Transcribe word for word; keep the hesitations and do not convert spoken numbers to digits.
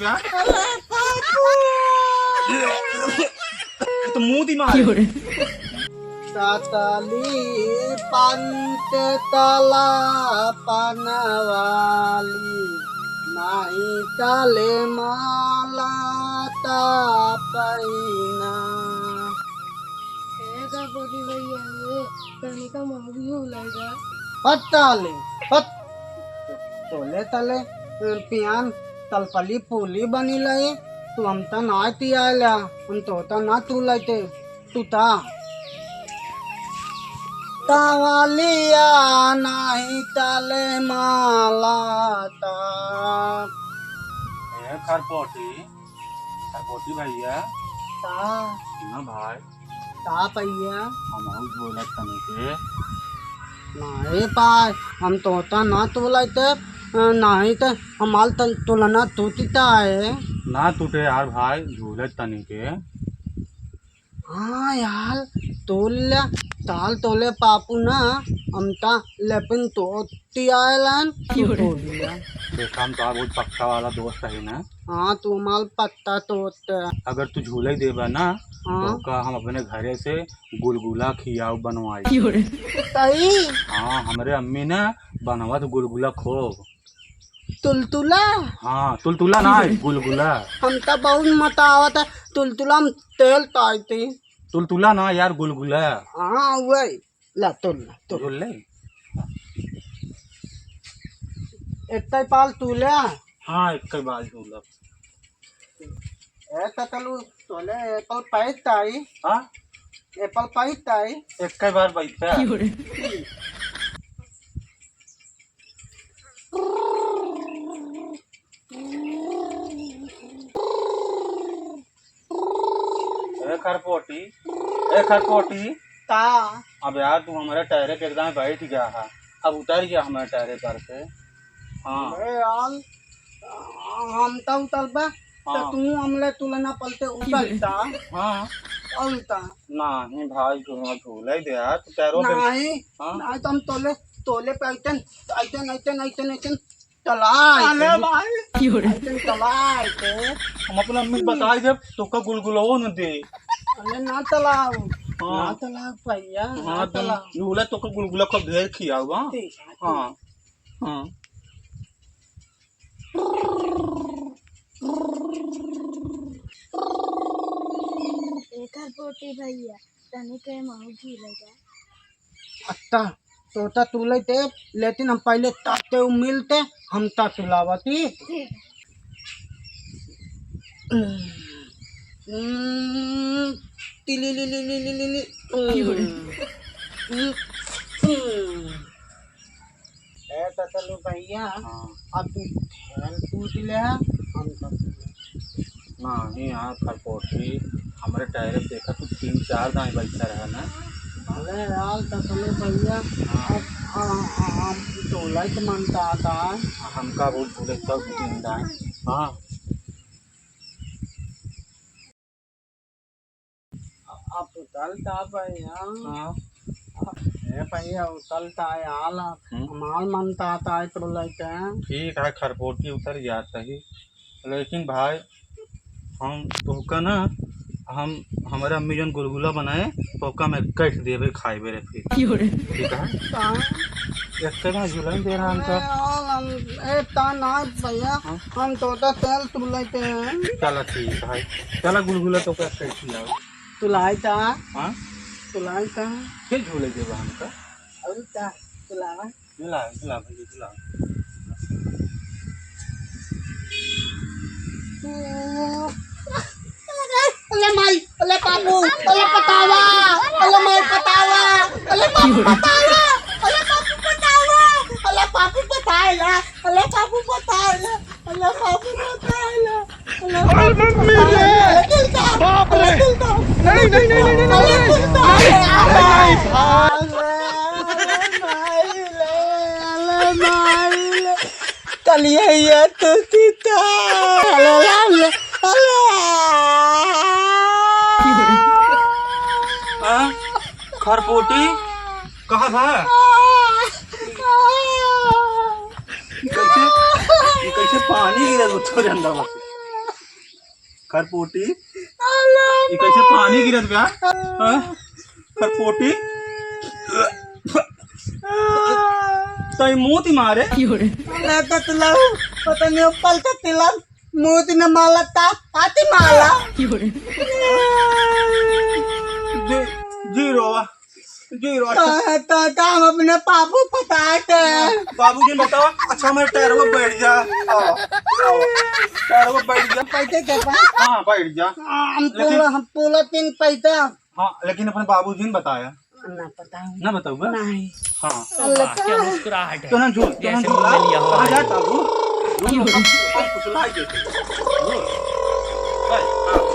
अरे बाबू। तो मुंह दिमाग। ततली पंत तला पनवाली, नाही तले माला ता पैना। ए गबरी भैया, ए, तनिका मौगी हो लगा। पत्ता ले, पत-, तोले तले, पियान तलपली पूली बनी लई, तू हम त ना तियाला, हम तो त ना तू लइते। तू ता। तवलिया नाही तले माला ता। ए खरपोटी, खरपोटी भैया। ता। ना भाई। ता भैया। हम और बोलत तनी के। नाही पाए, हम तोता ना तोलाइते, नाही ते हमाल तन तोलना तोतिता है। ना टूटे यार भाई, झूलत तनी के। हाँ यार, तोल ले, ताल तोले पापू ना, अमता लेपिन तोती आयलन, तू तोल ले। देखा, हम तो बहुत पक्का वाला दोस्त है ना। हाँ, तू हमाल पत्ता तोते। अगर तू झूले देबा ना, हाँ। तो का हम अपने घरे से गुलगुला खियाऊ बनवाई। सही? हाँ, हमरे अम्मी ना बनवत गुलगुला खूब। तुलतुला? हाँ, तुलतुला ना, गुलगुला। हम त बहुत मतावत है, तुलतुला में तेल ताई थी। तुलतुला ना यार, गुलगुला। हाँ, वही। ला, तुल ला, तुल। बोल ले। एक पाल तुले। हाँ, एक पाल तुले। ए, ततलू, तोले एप्पल पाई ताई। हाँ? एप्पल पाई ताई। एक बार बैठा। ए खरपोटी, ए खरपोटी। का? अब यार तू हमारे टायरे पे एकदम बैठ गया है, अब उतर गया हमारे टायरे पर से। हाँ। अरे यार, हम तो उतरबे, तो हाँ। तू हमले तुलना पलते उतरता। हाँ। और का? नहीं भाई, तू हमें झूले दे यार, तू पैरों पे। नहीं, हाँ? नहीं तो हम तोले, तोले पे ऐतन, ऐतन, ऐतन, ऐतन, ऐतन। चला, अरे भाई। क्यों रे? अरे चला, अरे। हम अपना अम्मी के बताई देब, तोका गुलगुलाओ न दे। अरे ना चलाओ, हाँ। ना चलाओ भैया, ना हाँ, तुम चलाओ। झूला तोका गुलगुला खूब ढेर खियाओ, हाँ? ठीक है, ठीक। हाँ, हाँ। एकर पोटी भैया, तनी के माहू घी लगा। अत्ता, तोता तुलैते, लेकिन हम पहिले ताते उ मिलते, हम ता तुलावती। हम्म, तिली ली ली ली ली ली ली। हम्म, हम्म, हम्म। ए, ततलू भैया, हाँ। अब तू ठेल कूद ले, हम सब नहीं यार, खरपोटी, हमरे टायर पे देखा, तू तीन चार दाएं बैठा रहा ना। अरे यार, ततलू भैया, हाँ। अब, आ, आ, आ, हम तो लाइट मानता आता है। हमका बहुत बोले, सब तीन दाएं। हाँ। अब उतल ता भैया। हाँ। ए भैया, उतल ता यार, हम्म। हमार मन ता ता है तो लेते हैं। ठीक है, खरपोटी उतर जाता ही। लेकिन भाई, हम तोहका ना, हम, हमारे अम्मी जौन गुलगुला बनाए, तोहका हम एक कैठ देबे खाए बेरे फिर। क्यों रे? ठीक है? हाँ। एक तो ना झुलन दे रहा हमका। अरे यार, हम, ए, ता ना भैया, हाँ? हम तो ता तेल तुलैते हैं। चला ठीक है। चला गुलगुला तोहका एक कैठ खिलाओ। तुलाई ता? हाँ? तुलाई ता? फिर झूले देबा हमका? और ता? तुलावा? झुला, झुला भैया, झुला। अले माई, अले बाबू, अले पतावा, अले माई पतावा, अले बाबू पतावा, अले बाबू पतावा, अले बाबू पतावा, अले बाबू पतावा। अल्लाह बाबू, अल्लाह। अरे मम्मी रे। बाप रे। नहीं, नहीं, नहीं, नहीं, नहीं, नहीं। अल्लाह। अल्लाह। कलिया ये तो तीता। अल्लाह, अल्लाह, अल्लाह। हाँ? खरपोटी? कहाँ था? ये कैसे, ये कैसे पानी गिरा दो छोरे अंदर बस। खरपोटी। ये कैसे पानी गिरत बा? हाँ? खरपोटी। तई मूत ही मारे। अरे तो तुला पता नहीं, पलटा तिलक, मूत न माला ता, पाती माला। जी, जीरो। जीरो। तो, तो, तो हम अपने बाबू पता के। बाबूजी बताओ, अच्छा, मेरे टायर में बैठ जा। आओ, आओ। टायर में बैठ जा। पैसे दे बा? हाँ, बैठ जा। हम लेकिन पूरा, हम पूरा तीन पैसा। हाँ, लेकिन अपने बाबूजी ने बताया। ना बताऊँ। ना बताऊँगा? नहीं। हाँ। वाह, क्या मुस्कुराहट है। तो ना झूठ, तो ना जैसे झूठ। मुंह में लिया हुआ कहाँ है। जाता वो? झूठ, हम, हम फुसलाई देते। झूठ। भाई, हाँ।